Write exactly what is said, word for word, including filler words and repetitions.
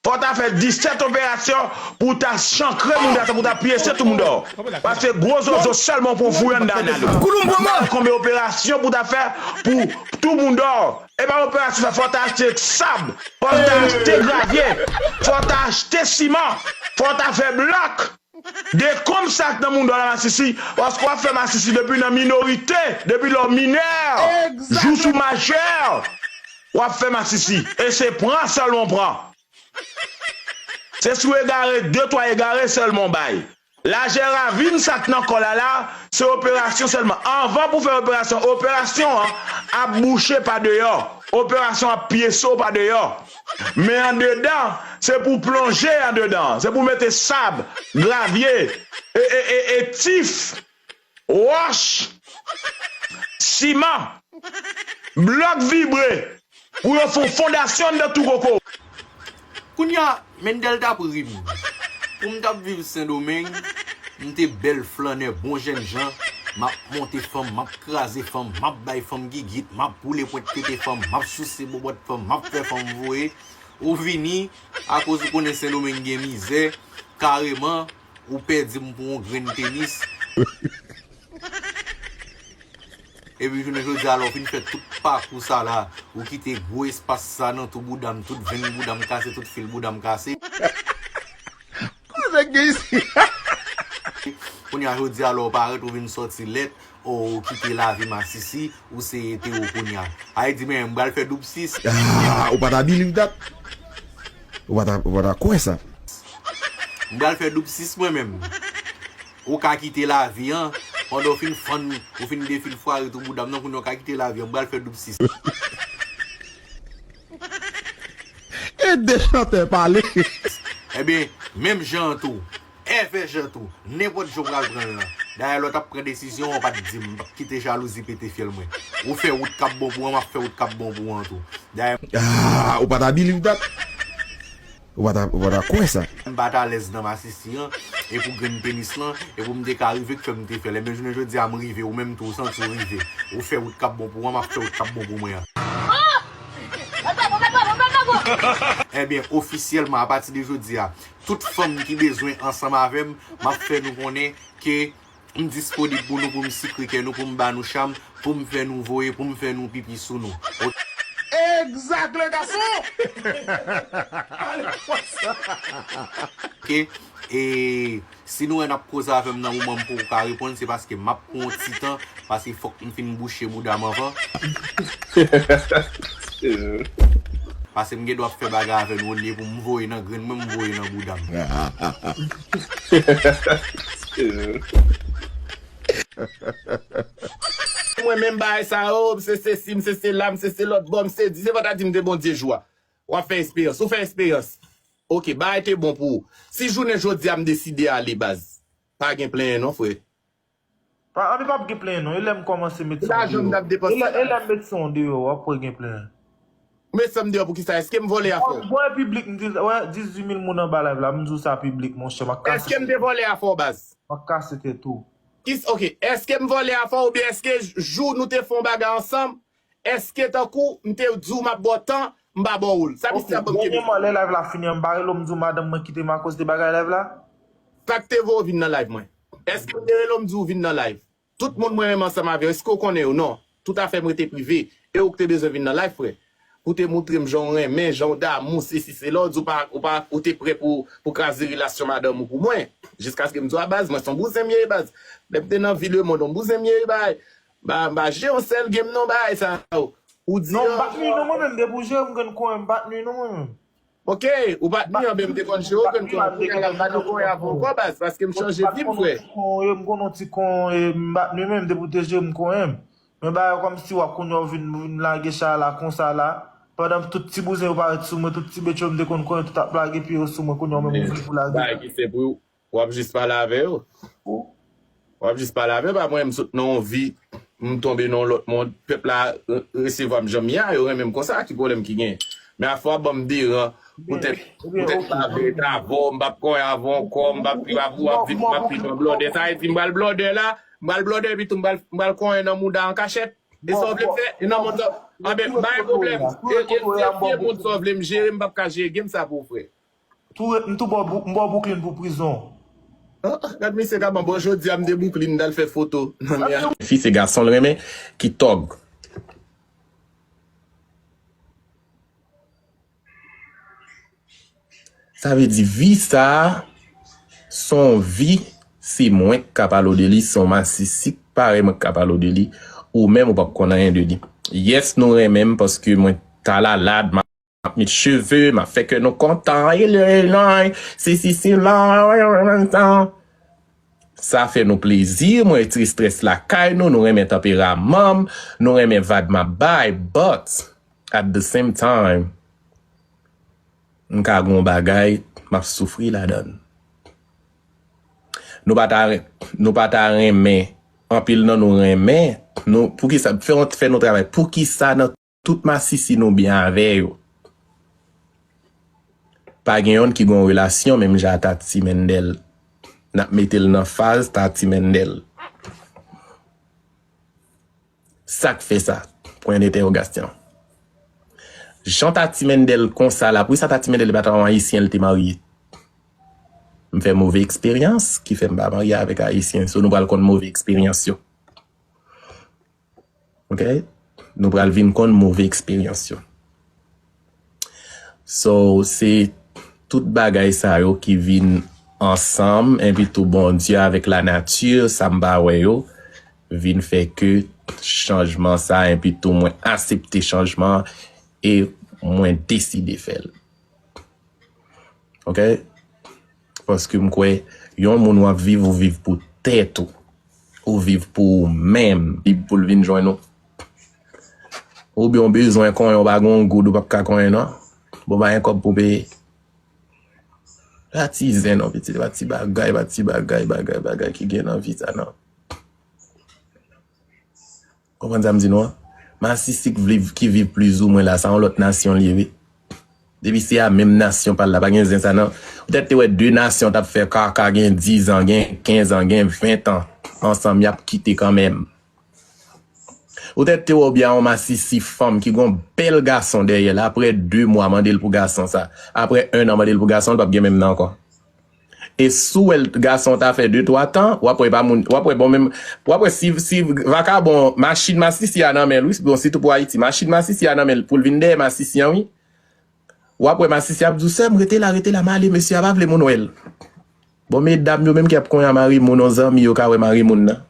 Fò w ta fè disèt operasyon pou w ta chankre moun sa, pou w ta pyese tout moun deyò. Paske gwo zozo sèlman pou w voye anndan anal ou. Ou pa wè konbyen operasyon pou w ta fè pou tout moun deyò. E pa operasyon sa, fò w ta achte sab, fò w ta achte gravye, fò w ta achte siman, fò w ta fè blòk. Dekonb sa k nan moun deyò la masisi, paske w ap fè masisi depi nan minorite, depi lè w minè, jous ou majè, w ap fè masisi. E se pran sèlman w pran. Se si w egare, de twa egare sèlman w bay. Lajè ravin sa k nan kò l la la, se operasyon sèlman. Anvan pou fè operasyon, operasyon an ap bouche pa deyò. Operasyon ap pyese w pa deyò. Men andedan, se pou plonje andedan. Se pou mete sab, gravye, e, e, e, e tif, wòch, siman, blòk vibre, pou yo fè yon fondasyon anndan tou koko. Kounye a, Mendel t ap ri m. Pou m t ap viv Sendomeng, m te bèl flannè, bon jènjan, m ap monte fanm, m ap kraze fanm, m ap bay fanm gigit, m ap boule pwent tete fanm, m ap souse bòbòt fanm, m ap fè fanm voye. Ou vini, akoz ou konnen Sendomeng gen mizè, kareman, ou pèdi m pou yon grenn tenis. Epi jounen jodi a la, ou fin fè tout pakou sa la, ou kite gwo espas sa nan tou bouda m, tout venn bouda m kase, tout fil bouda m kase. Koze k gen isi? Kounye a jodi a la, ou parèt, ou vin sòti lèt, ou kite lavi masisi, ou se etero kounye a. Ay di, men, m pral fè doub sis. Ah, ou pa ta believe that? Ou pa ta, ou pa ta kwè sa? M pral fè doub sis mwen menm. Ou ka kite lavi an, pandan w fin fann, ou fin defil fwari tou bouda m nan, kounye a w ka kite lavi an, m pral fè doub sis. E de chantè pale. Ebyen, menm jan an tou, èvè jan tou, nenpòt jan w pral pran l lan. Dayè, lè w t ap pran desizyon an, w pa t di m, m p ap kite jalouzi pete fyèl mwen. Ou fè wout k ap bon pou w an, m ap fè wout k ap bon pou w an tou. Dayè, ah, ou pa ta believe that? Ou pa ta, ou pa ta kwè sa? M pa t alèz nan masisi an, e pou grenn tenis lan, e pou m te ka rive k fè m te fè l. Ebyen, jounen jodi a, m rive, ou menm tou, ou santi w rive. Ou fè wout k ap bon pou w an, m ap fè wout k ap bon pou mwen an. Ebyen, ofisyèlman, apati de jodi a, tout fanm ki bezwen ansanm avè m, m ap fè nou konnen ke m disponib pou nou, pou m sikre kè nou, pou m ba nou cham, pou m fè nou voye, pou m fè nou pipi sou nou. Exact, le garçon! Ale konsa. Oke? E si nou wè n ap koze avè m nan moman m poko ka reponn, se paske m ap pran yon ti tan, paske fòk m fin bouche bouda m anvan. Paske m gen dwa ap fè bagay avè nou, olye pou m voye nan grenn mwen, m voye nan bouda m. Mwen menm bagay sa yo, m se sesi, m se sela, m se se lòt bò, m se di, se vandredi m te Bondye jou a. W ap fè esperyans, ou fè esperyans. Oke, bagay te bon pou ou. Si jounen jodi a m deside ale baz, pa gen plenyen non, frè. Pa, anpi p ap gen plenyen non. E lè m kòmanse met son deyò. E lè, e lè m met son deyò, w ap wè gen plenyen. Ou met san m deyò pou kisa? Èske m vòlè afè w? Bon, e piblik, m di, wè, dizuit mil moun anba live la, m di w sa piblik, monchè, m ap kase. Èske m te vòlè afè w, baz? M ap kase tèt ou. Kis-, oke, èske m vòlè afè w oubyen èske jou nou te fè yon bagay ansanm, èske tankou m te di w m ap ba w tan, m pa ba w l? Sa misye ap ban m kenbe. Dènyèman, lè live la fini an, m pa rele w, m di w madanm mwen kite m akoz de bagay live la? Sa k te voye w vin nan live mwen? Èske m te rele w, m di w vin nan live? Tout moun mwen renmen ansanm avè yo, èske w konnen yo? Non. Tout afè m rete prive. E ou k te bezwen vin nan live, frè. Pou te montre m jan w renmen, jan w damou, sesi, sela, w di w pa, ou pa, ou te prè pou, pou kraze relasyon madanm ou pou mwen. Jiskaske m di w a baz, mwen se yon bouzen m ye, baz. Lè m te nan vi lemonn, yon bouzen m ye, bay. Ba, ba, je yon sèl game non, bay sa yo. Ou di non, m an, pa t nwi non, mwen menm, depi w jere m grenn konyen, m pa t nwi non, mwen menm. Oke, ou pa t nwi an, ben m te konn jere w grenn konyen. Kounye a la, m pa nan konyen avè w ankò, baz, paske m chanje vi m, frè. M konn yon ti konyen, m pa t nwi menm, depi w te jere m konyen. Men bagay yo kòmsi w ap kounye a w vin, vin lage chay la konsa la. Pandan tout ti bouzen yo parèt sou mwen, tout ti bèt yo m te konn konyen, tout ap lage pye yo sou mwen, kounye a w menm ou vle pou lage. Bagay ki senp wi, w ap jis pale avè yo. W ap jis pale avè yo, pa mwen, m sot nan yon vi, m tonbe nan yon lòt mond, pèp la re-, resevwa m jan m ye a, yo renmen m konsa, ki pwoblèm ki genyen? Men afè w ap ban m deran, poutèt, poutèt m pa vle rete avè w, m p ap konyen avè w ankò, m p ap viv avè w, w ap viv, m ap viv an blòdè. Sa vle di m pral blòdè la, m pral blòdè epi tou m pral, m pral konyen nan mouda an kachèt. E sa w vle m fè? E nan mond sa, anben, pa gen pwoblèm. E, e, e vye mond sa w vle m jere, m p ap ka jere game sa pou ou, frè. Tou, m tou bò Bou- m bò Brooklyn pou prizon. Ah, gad misye ka ban bon jodi a m de Brooklyn dal fè foto nan mi a. Fi se gason l renmen ki tòg. Sa vle di vi sa a, se yon vi, se mwen k ka pale w de li, se yon masisi parèy mwen k ka pale w de li, ou menm ou p ap konn anyen de li. Yes, nou renmen m paske mwen ta lalad, m ap met cheve, m ap fè kè nou kontan, e le lan, si si si lan, sa fè nou plezi, mwen retire strès lakay nou, nou renmen tanperaman m, nou renmen vibe m ap bay, but at the same time, m ka gen yon bagay, m ap soufri ladan l. Nou pa ta, nou pa ta renmen, anpil nan nou renmen, nou, poukisa, fè, fè nou travay, poukisa nan tout masisi nou byen avè yo? Pa gen yonn ki gen yon relasyon menm jan a Tati Mendel. N ap mete l nan faz Tati Mendel. Sa k fè sa? Pwen dentèwogasyon. Jan Tati Mendel konsa la, poukisa Tati Mendel pa ta yon ayisyen l te marye? M fè move eksperyans ki fè m pa marye avèk ayisyen. So nou pral konn move eksperyans yo. Ok? Nou pral vin konn move eksperyans yo. So, se tout bagay sa yo ki vin ansanm, enpi tou Bondye avèk lanati, sa m pa wè yo, vin fè ke chanjman sa, enpi tou mwen aksepte chanjman e mwen deside fè l. Ok? Paske m kwè, yon moun w ap viv, ou viv pou tèt ou. Ou viv pou ou menm. Li pou l vin jwenn ou. Oubyen w bezwen konyen, w pa gen yon goud, ou p ap ka konyen non. Bon, pa gen kòb pou peye. Pa ti zen non, pitit, pa ti bagay, pa ti bagay, bagay, bagay ki gen nan vi sa non. Konprann sa m di nou an? Masisi k viv, ki viv plizoumwen la, sa yon lòt nasyon l ye wi. Depi se a menm nasyon pa l la, pa gen zen sa nan. Ou tèt te wè de nasyon t ap fè kaka gen diz an, gen kenz an, gen ven an ansanm, y ap kite kanmenm. Ou tèt te wè oubyen a yon masisi fanm ki gon bèl gason dèyè l, aprè de mwa mande l pou gason sa, aprè en an mande l pou gason, l p ap gen menm nan ankò. E si w wè l gason ta fè de twa tan, w ap wè pa moun, w ap wè bon menm, w ap wè si, si vakabon, machin masisi a nan men l wi, bon sitou pou Ayiti, machin masisi a nan men l pou l vin dèyè masisi an wi. W ap wè masisi ap di w sè m rete la, rete la, m ale, mesye a pa vle moun wè l. Bon medam yo menm ki ap konyen a mari moun, yon zanmi yo ka wè mari moun nan.